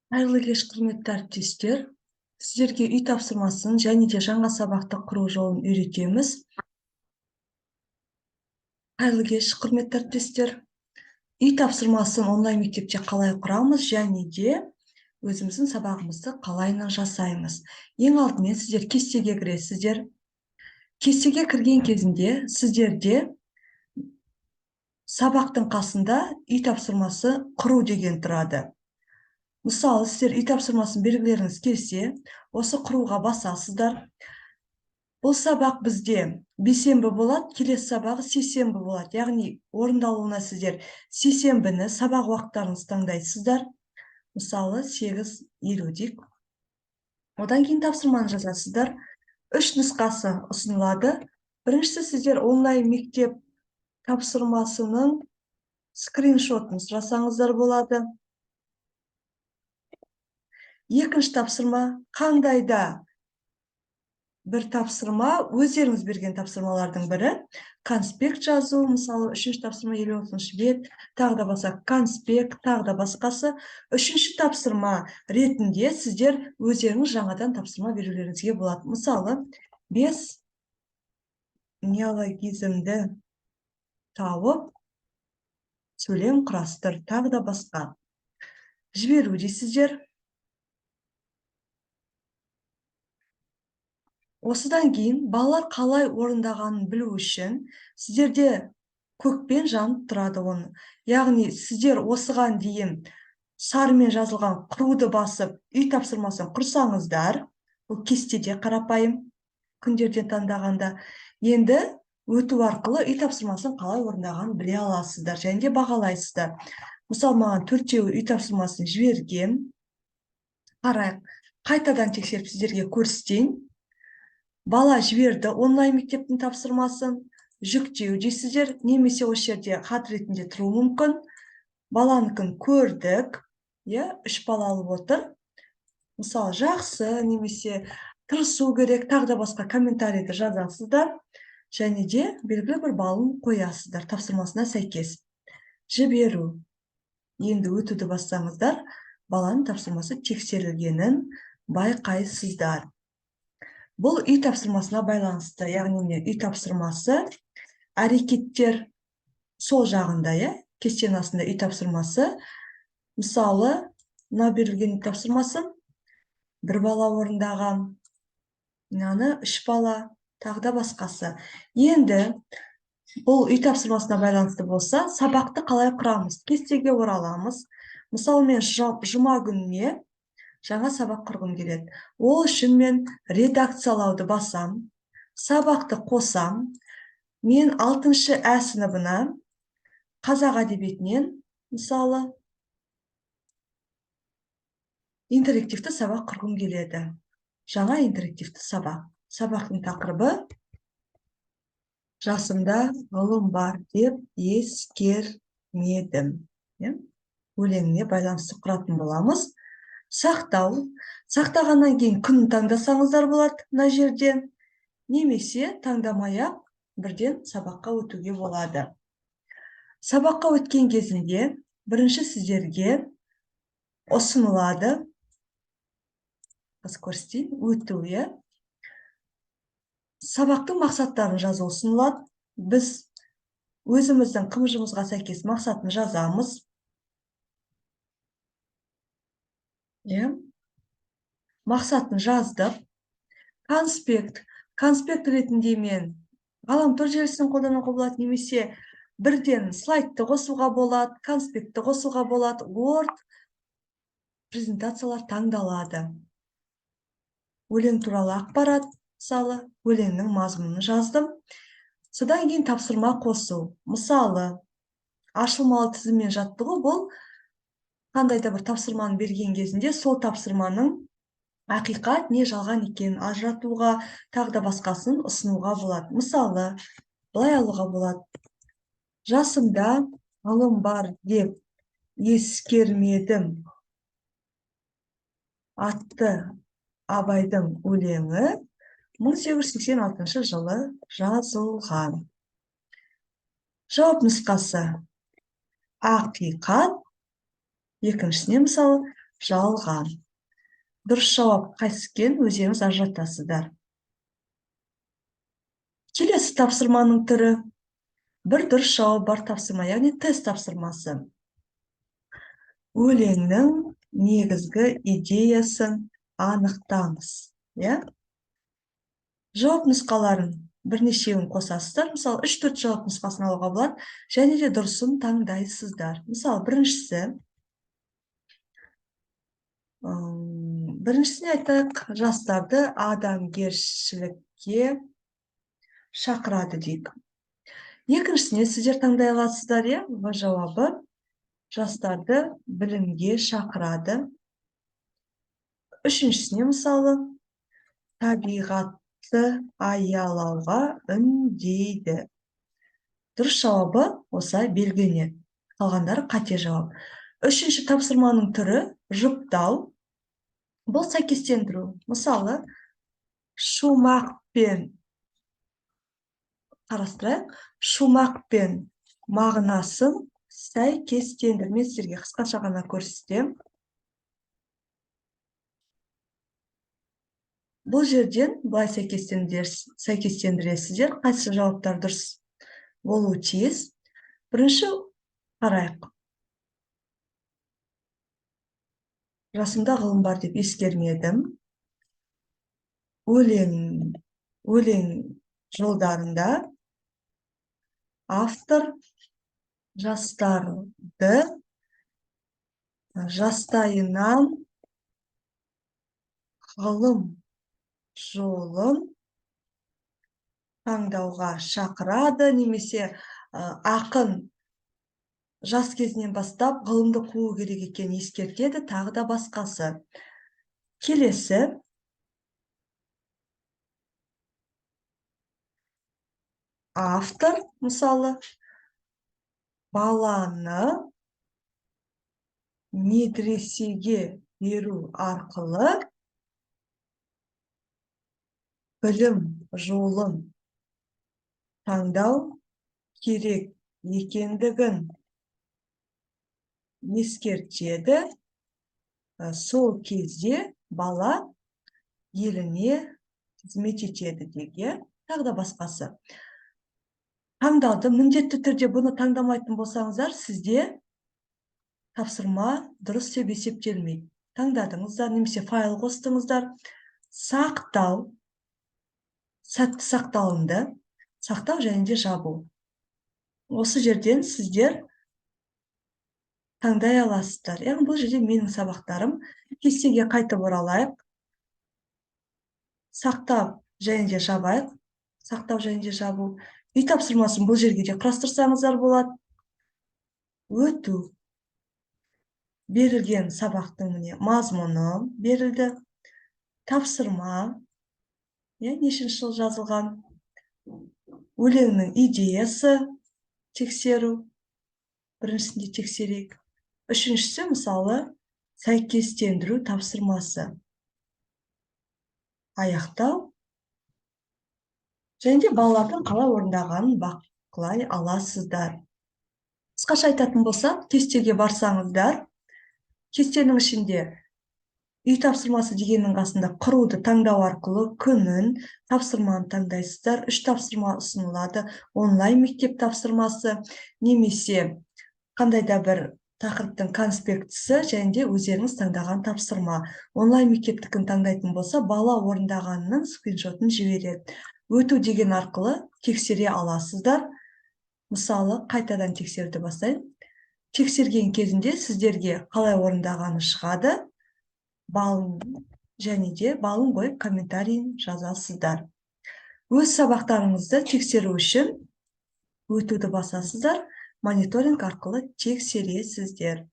Қайырлы кеш, құрметті әріптестер! Сіздерге үй тапсырмасын және де жаңа сабақты құру жолын үйретеміз. Қайырлы кеш, құрметті әріптестер! Үй тапсырмасын онлайн мектепте қалай құрамыз және де өзіміздің сабағымызды қалайынан жасаймыз. Ең алдымен сіздер кестеге кіресіздер. Кестеге кірген кезінде сіздерде сабақтың қасында үй тапсырмасы құру деген тұрады. Мысалы, сіздер үй тапсырмасын белгілеріңіз келсе, осы құруға басасыздар. Бұл сабақ бізде бейсенбі болады, келесі сабағы сейсенбі болады. Яғни орындалуына сіздер сейсенбіні сабақ уақыттарыңызды таңдайсыздар. Мысалы, 8:50 дейік. Одан кейін тапсырманы жазасыздар. Үш нұсқасы ұсынылады. Біріншісі, сіздер онлайн мектеп тапсырмасының скриншотын сұрасаңыздар болады. Екінші тапсырма, қандай да бір тапсырма, өздеріңіз берген тапсырмалардың бірі, конспект жазу, мысалы, үшінші тапсырма 56-бет, тағы да басқа конспект, тағы да басқасы. Үшінші тапсырма ретінде сіздер өздеріңіз жаңадан тапсырма берулеріңізге болады. Мысалы, 5 неологизмді тауып, сөйлем құрастыр, тағы да басқа. Жіберу дейсіздер. Осыдан кейін балалар қалай орындағанын білу үшін сіздерде көкпен жанып тұрады оны. Яғни сіздер осыған дейін сарымен жазылған құруды басып, үй тапсырмасын құрсаңыздар, бұл кестеде қарапайым күндерден таңдағанда, енді өту арқылы үй тапсырмасын қалай орындағанын біле аласыздар және де бағалайсыздар. Мысалы, маған төртеуі үй тапсырмасын жіберген. Қарайық, қайтадан тексеріп сіздерге көрсетейін. Бала жіберді онлайн мектептің тапсырмасын, жүктеу дейсіздер, немесе осы жерде хат ретінде тұруы мүмкін. Баланыкін көрдік, иә, 3 бала алып отыр. Мысалы, жақсы, немесе тырысу керек, тағы да басқа комментарийді жазасыздар және де белгілі бір балын қоясыздар тапсырмасына сәйкес. Жіберу. Енді өтуді бассаңыздар, баланың тапсырмасы тексерілгенін байқайсыздар. Бұл үй тапсырмасына байланысты, яғни міне үй тапсырмасы, әрекеттер сол жағында, иә, кестенің астында үй тапсырмасы. Мысалы, мына берілген үй тапсырмасы бір бала орындаған, мынаны 3 бала, тағы да басқасы. Енді бұл үй тапсырмасына байланысты болса, сабақты қалай құрамыз? Кестеге ораламыз. Мысалы, мен жұма күніне жаңа сабақ құрғым келеді. Ол үшін мен редакциялауды басам, сабақты қосам. Мен 6-шы ә сыныбына қазақ әдебиетінен, мысалы, интерактивті сабақ құрғым келеді. Жаңа интерактивті сабақ. Сабақтың тақырыбы жасымда ғылым бар деп ескермедім. Өлеңіне байланысты құратын боламыз. Сақтау. Сақтағаннан кейін күнін таңдасаңыздар болады мына жерден, немесе таңдамай-ақ бірден сабаққа өтуге болады. Сабаққа өткен кезінде бірінші сіздерге ұсынылады. Қазір көрсетейін, өту, иә. Сабақтың мақсаттарын жазу ұсынылады. Біз өзіміздің қымжымызға сәйкес мақсатын жазамыз. Иә. Мақсатын жаздық. Конспект. Конспект ретінде мен ғаламтор желісін қолдануға болады, немесе бірден слайдты қосуға болады, конспектті қосуға болады, Word презентациялар таңдалады. Өлең туралы ақпарат, мысалы, өлеңнің мазмұнын жаздым. Содан кейін тапсырма қосу. Мысалы, ашылмалы тізіммен жаттығу, бұл қандай да бір тапсырманы берген кезінде сол тапсырманың ақиқат не жалған екенін ажыратуға, тағы да басқасын ұсынуға болады. Мысалы, былай алуға болады. Жасымда ғылым бар деп ескермедім атты Абайдың өлеңі 1886 жылы жазылған. Жауап нұсқасы ақиқат, екіншісіне мысалы Жалған. Дұрыс жауап қайсысы екенін өздеріңіз ажыратасыздар. Келесі тапсырманың түрі бір дұрыс жауап бар тапсырма, яғни тест тапсырмасы. Өлеңнің негізгі идеясын анықтаңыз, иә? Жауап нұсқаларын бірнешеуін қосасыздар. Мысалы, 3-4 жауап нұсқасын алуға болады, және де дұрысын таңдайсыздар. Мысалы, біріншісіне айтайық, жастарды адамгершілікке шақырады дейік. Екіншісіне сіздер таңдай аласыздар, иә? В жауабы жастарды білімге шақырады. Үшіншісіне, мысалы, табиғатты аялауға үндейді. Дұрыс жауабы осылай белгіленеді. Қалғандары қате жауап. Үшінші тапсырманың түрі жұптау. Бұл сәйкестендіру. Мысалы, шумақпен қарастырайық. Шумақпен мағынасын сәйкестендір. Мен сіздерге қысқаша ғана көрсетемін. Бұл жерден былай сәйкестендіресіздер. Қайсы жауаптар дұрыс болуы тиіс? Бірінші қарайық. Жасымда ғылым бар деп ескермедім. Өлең жолдарында автор жастарды жастайынан ғылым жолын таңдауға шақырады, немесе ақын жас кезінен бастап ғылымды қуу керек екенін ескертеді, тағы да басқасы. Келесі автор, мысалы, баланы медресеге беру арқылы білім жолын таңдау керек екендігін ескертеді. Сол кезде бала еліне қызмет етеді деген, тағы да басқасы. Таңдауды міндетті түрде бұны таңдамайтын болсаңыздар, сізде тапсырма дұрыс деп есептелмейді. Таңдадыңыздар немесе файл қостыңыздар. Сақтау, сәтті сақталынды, сақтау және де жабу. Осы жерден сіздер таңдай аласыздар. Яғни бұл жерде менің сабақтарым. Кестеге қайтып оралайық. Сақтау және де жабайық. Сақтау және де жабу. Үй тапсырмасын бұл жерге де құрастырсаңыздар болады. Өту. Берілген сабақтың міне мазмұны берілді. Тапсырма. Нешінші жыл жазылған. Өлеңнің идеясы тексеру. Біріншісінде тексерейік. Үшіншісі, мысалы, сәйкестендіру тапсырмасы. Аяқтау. Және де балалардың қалай орындағанын бақылай аласыздар. Қысқаша айтатын болсақ, кестеге барсаңыздар, кестенің ішінде үй тапсырмасы дегеннің қасында құруды таңдау арқылы күнін, тапсырманы таңдайсыздар. 3 тапсырма ұсынылады. Онлайн мектеп тапсырмасы немесе қандай да бір тақырыптың конспектісі және де өздеріңіз таңдаған тапсырма. Онлайн мектептікін таңдайтын болса, бала орындағанының скриншотын жібереді. Өту деген арқылы тексере аласыздар. Мысалы, қайтадан тексеруді бастайын. Тексерген кезінде сіздерге қалай орындағаны шығады. Балын және де балын қойып комментарийін жазасыздар. Өз сабақтарыңызды тексеру үшін өтуді басасыздар, мониторинг арқылы тексересіздер.